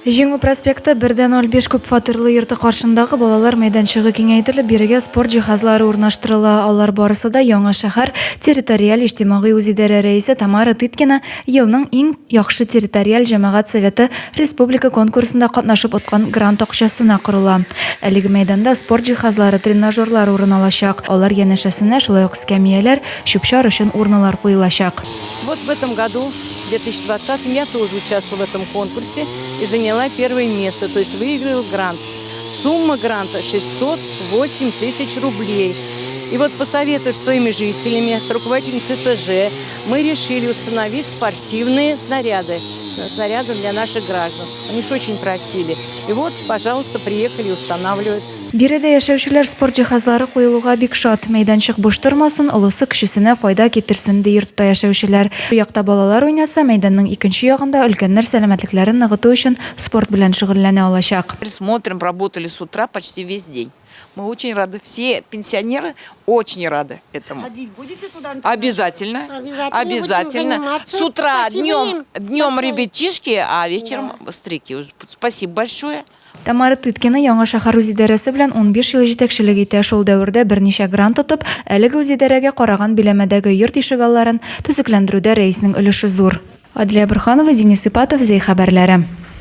Җиңү проспекты 1,05 күпфатирлы йорты каршындагы балалар мәйданчыгы киңәйтелеп, бирегә спорт җиһазлары урнаштырыла. Алар барысы да Яңа шәһәр территориаль иҗтимагый үзидарә рәисе Тамара Тыткина елның иң яхшы территориаль җәмәгать советы республика конкурсында катнашып откан грант акчасына корыла. Әлеге мәйданда спорт җиһазлары, тренажерлар урын алачак. Алар янәшәсенә шулай ук эскәмияләр, чүп-чар өчен урналар куелачак. Вот в этом году, в 2020, я тоже участвовала в этом конкурсе и заняла первое место, то есть выиграла грант. Сумма гранта 608 тысяч рублей. И вот посоветовавшись с своими жителями, с руководителем ТСЖ, мы решили установить спортивные снаряды, снаряды для наших граждан. Они же очень просили. И вот, пожалуйста, приехали и устанавливают. Биредә яшәүчеләр спорт җиһазлары куелуга бик шат. Мәйданчык буш тормасын, олысы кечесенә файда китерсен, ди йортта яшәүчеләр. Бер якта балалар уйнаса, мәйданның икенче ягында өлкәннәр сәламәтлекләрен ныгыту өчен спорт белән шөгыльләнә алачак. Смотрим, работали с утра почти весь день. Мы очень рады. Все пенсионеры очень рады этому. Ходить будете туда? Обязательно. Обязательно будем Обязательно. заниматься. С утра Спасибо днем, им днем большое. ребятишки, а вечером старики. Спасибо большое. Тамара Тыткина Яңа шәһәр үзидарәсе белән 15 ел җитәкчелек итә. Шул дәвердә берничә грант отып, әлеге үзидарәгә караган биләмәдәге йорт ишегалларын төзекләндерүдә рәиснең өлеше зур. Адлия Борһанова, Денис Ипатов, Зәй хәбәрләре.